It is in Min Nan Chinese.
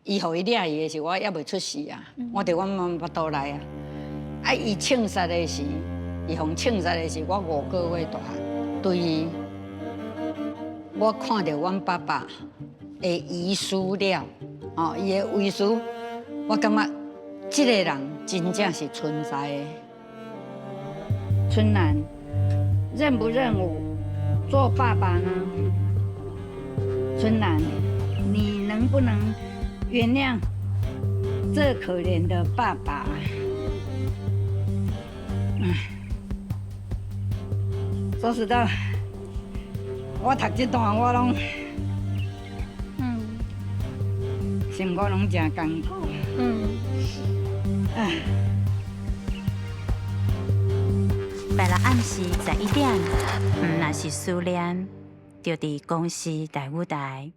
伊予伊掠去的時，我猶未出世啊，我佇阮媽媽腹肚內啊。啊，伊槍殺的時，伊予槍殺的時，我5個月大漢。對伊，我看著阮爸爸的遺書了，哦，伊的遺書，我感覺這个人真正是存在的。春蘭，認不認我做爸爸呢？春蘭，你能不能原諒這可憐的爸爸？唉，說實在，我讀這段我攏，生活攏誠艱苦。唉。拜六暗時11點，毋若是思念，就佇公視台語台。